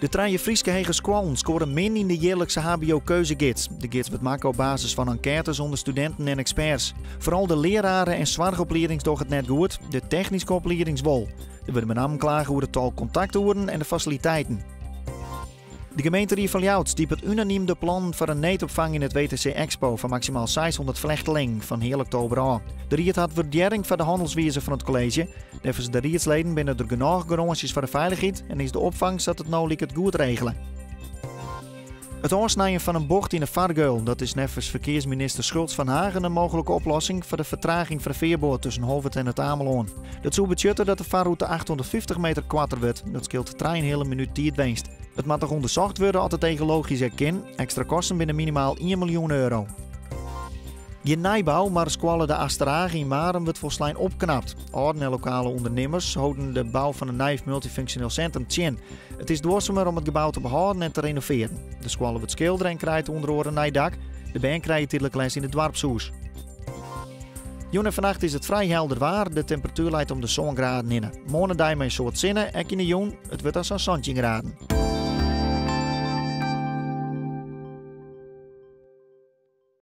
De trije Fryske hegeskoallen skoare min yn de jierlikse HBO-keuzegids. De gids wurdt makke op basis fan enkêtes ûnder studinten en eksperts. Foaral de leararen en soarchopliedings dogge it net goed, de technyske opliedings wol. Der wurde benammen klage oer it tal kontaktoeren en de fasiliteiten. De gemeenterie fan Ljouwert stipet unanym de plannen foar in needopfang yn it WTC Expo foar maksimaal 600 flechtelingen fan heal oktober ôf. De ried hat wurdearring foar de hannelswize fan it kolleezje. Neffens de riedsleden binne der genôch garânsjes foar de feilichheid en is de opfang sa't it no liket goed regele. It ôfsnijen fan in bocht yn 'e fargeul, dat is neffens ferkearsminister Schultz van Haegen in mooglike oplossing foar de fertraging foar de fearboat tusken Holwert en It Amelân. Dat soe betsjutte dat de farrûte 850 meter koarter wurdt. Dat skeelt trijenheale minút tiidwinst. It moat noch ûndersocht wurde oft it ekologysk ek kin. Ekstra kosten binne minimaal ien miljoen euro. Gjin nijbou, mar skoalle De Asterhage yn Marum wurdt folslein opknapt. Alden en lokale ûndernimmers holden de bou fan in nij multifunksjoneel sintrum tsjin. It is duorsumer om it gebou te behâlden en te renovearjen. De skoalle wurdt skildere en krijt ûnder oare in nij dak. De bern krije tydlik les yn it doarpshûs. Jûn en fannacht is it frij helder waar. De temperatuer leit om de sân graden hinne. Moarn in dei mei in soad sinne, ek yn de jûn. It wurdt dan sa'n 17 graden.